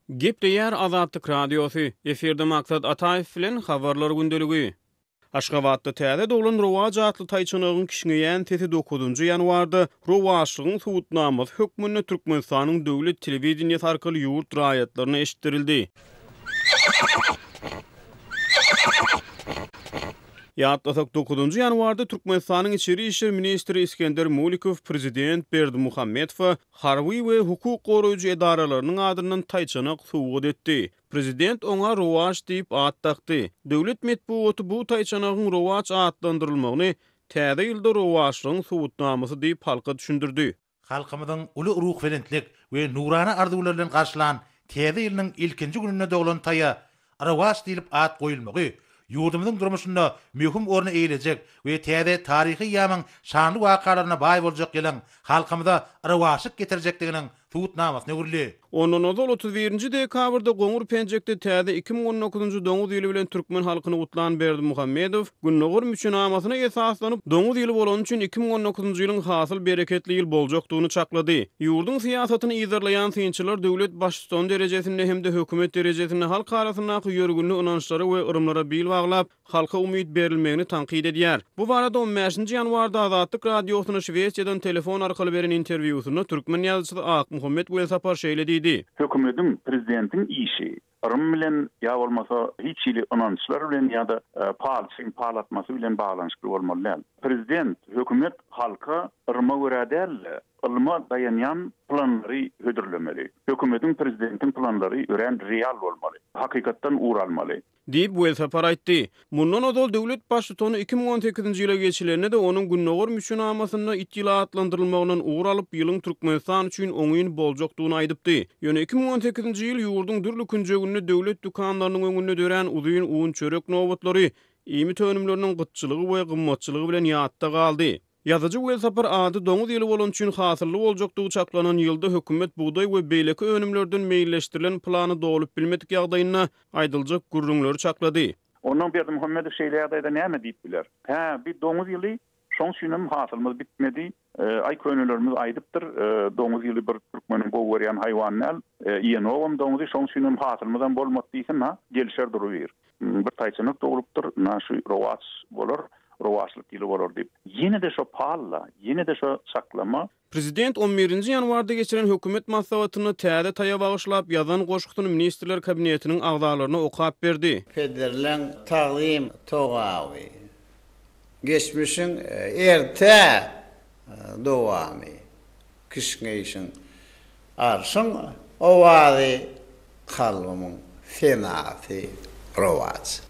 Gepleýär Azatlyk Radiosy, efirde Maksat Ataýew bilen Habarlar gündeligi. Aşgabatda täze doglan Rowaç atly taýçanagyň kişňeýän sesi dokuzynjy ýanwarda rowaçlygyň subutnamasy hökmünde Türkmenistanyň döwlet telewideniýesi arkaly ýurt raýatlaryna eşitdirildi. Ýatlasak, dokuzynjy ýanwarda Türkmenistanyň içeri işler ministri Isgender Mulikow prezident Berdimuhamedowa harby we hukuk goraýjy edaralarynyň adyndan taýçanak sowgat etdi. Prezident oňa Rowaç diýip at dakdy. Döwlet metbugaty bu taýçanagyň Rowaç atlandyrylmagyny Täze ýylda rowaçlygyň subutnamasy diýip halka düşündirdi. Halkymyzyň uly ruhubelentlik we nurana arzuwlar bilen garşylan Täze ýylynyň ilkinji gününde doglan taýa Rowaç diýlip at goýulmagy ýurdumyzyň durmuşynda möhüm orny eýelejek we täze taryhy eýýamyň şanly wakalaryna baý boljak ýylyň halkymyza rowaçlyk getirjekdiginiň subutnamasyna öwrüldi. Ondan ozal 31-nji dekabrda goňur penjekde täze 2019-njy doňuz ýyly bilen türkmen halkyny gutlan Berdimuhamedow, Gündogar müçenamasyna esaslanyp, doňuz ýyly bolany üçin 2019-njy ýylyň hasyl bereketli ýyl boljakdygyny çaklady. Ýurduň syýasatyny yzarlaýan synçylar döwlet baştutany derejesinde hem-de hökümet derejesinde halk arasyndaky ýörgünli ynançlara we yrymlara bil baglap, halka umyt berilmegini tankyt edýär. Bu barada on bäşinji ýanwarda Azatlyk Radiosyna Şwesiýadan telefon arkaly beren interwýusynda türkmen ýazyjysy Akmuhammet Welsapar şeýle diýdi. Hökümediň, prezidentiň işi yrym bilen ýa bolmasa hiç hili ynançlar bilen ýa-da palçyň pal atmasy bilen baglanyşykly bolmaly däl. Prezident, hökümet halka yryma görä däl-de, ylma daýanýan planlary hödürlemeli. Hökümediň, prezidentiň planlary örän real bolmaly, hakykatdan ugur almaly. Diýip, Welsapar aýtdy. Mundan ozal döwlet Baştutany 2018-nji ýyla geçilende-de, onuň Gündogar müçenamasynda it ýyly atlandyrylmagyndan ugur alyp, ýylyň Türkmenistan üçin oňyn boljakdygyny aýdypdy. Ýöne 2018-nji ýyl ýurduň dürli künjeginde döwlet dükanlarynyň öňünde dörän uzyn un-çörek nobatlary, iýmit önümleriniň gytçylygy we gymmatçylygy bilen ýatda galdy. Ýazyjy Welsapar ady doňuz ýyly bolany üçin hasylly boljakdygy çaklanan ýylda hökümet bugdaý we beýleki önümlerden meýilleşdirilen plany dolup bilmedik ýagdaýynda aýdyljak gürrüňleri çaklady. Onnoň Berdimuhamedow şeýle ýagdaýda näme diýip biler? Hä, bi doňuz ýyly, şoň üçinem hasylymyz bitmedi. Aý könelerimiz aýdypdyr, doňuz ýyly bir türkmeniň gowy görýän haýwany däl, iýenogam doňuzy, şoň üçinem hasylymyzam bolmady diýsin, ha, gelişer durubir. Bir taýçanak doglupdyr, ynha şu rowaç bolar, rowaçlyk ýyly bolar diýip. Ýene-de şo pal-da, ýene-de şo çaklama. Prezident on birinji ýanwarda geçiren hökümet maslahatynda täze taýa bagyşlap ýazan goşgusyny Ministrler Kabinetiniň agzalaryna okap berdi. Pederleň tagzym togaby. Geçmişiň erte dowamy. Kişňeýşiň arşyň owazy kalbymyň senasy rowaç.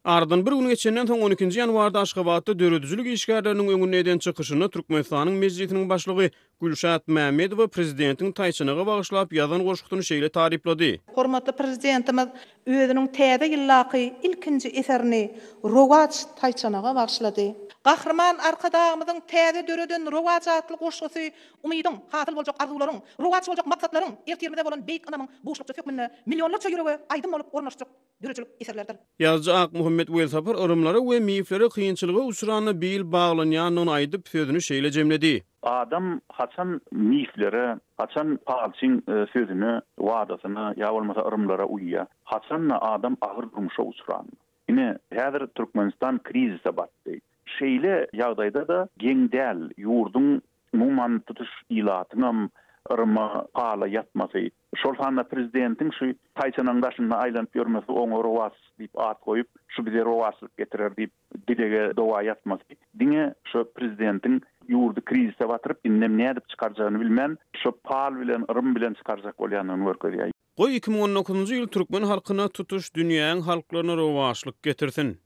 Aradan bir gün geçenden soň, on ikinji ýanwarda Aşgabatda döredijilik işgärleriniň öňünde eden çykyşynda Türkmenistanyň Mejlisiniň Başlygy Gülşat Mämmedowa prezidentiň taýçanaga bagyşlap ýazan goşgusyny şeýle taryplady. Hormatly Prezidentimiz özüniň täze ýyldaky ilkinji eserini Rowaç taýçanaga bagyşlady. Gahryman Arkadagymyzyň täze döreden Rowaç atly goşgusy umydyň, hasyl boljak arzuwlaryň, rowaç boljak maksatlaryň, ertirimize bolan beýik ynamyň buşlukçysy hökmünde millionlarça ýürege aýdym bolup ornaşjak döredijilik eserlerdir. Ýazyjy Akmuhammet Welsapar yrymlara we miflere kynçylyga uçranda bil baglanýandygyny aýdyp, sözüni şeýle jemledi. Adam haçan miflere, haçan palçyň sözüne, wadasyna ýa bolmasa yrymlara uýýar? Haçan-da adam agyr durmuşa uçranda. Ine, häzir Türkmenistan krizise batdy. Şeýle ýagdaýda-da geň däl, ýurduň, umuman, tutuş ilatyňam yryma, pala ýatmasy, şol sanda prezidentiň şu taýçanagyň daşynda aýlanyp ýörmesi, oňa rowaç diýip at goýup, şu bize rowaçlyk getirer diýip dilege, doga ýatmasy diňe şu prezidentiň ýurdy krizise batyryp, indem nädip çykarjagyny bilmän, şu pal bilen, yrym bilen çykarjak bolýandygyny görkezýär. Goý, 2019-njy ýyl türkmen halkyna, tutuş dünýäň halklaryna rowaçlyk getirsin!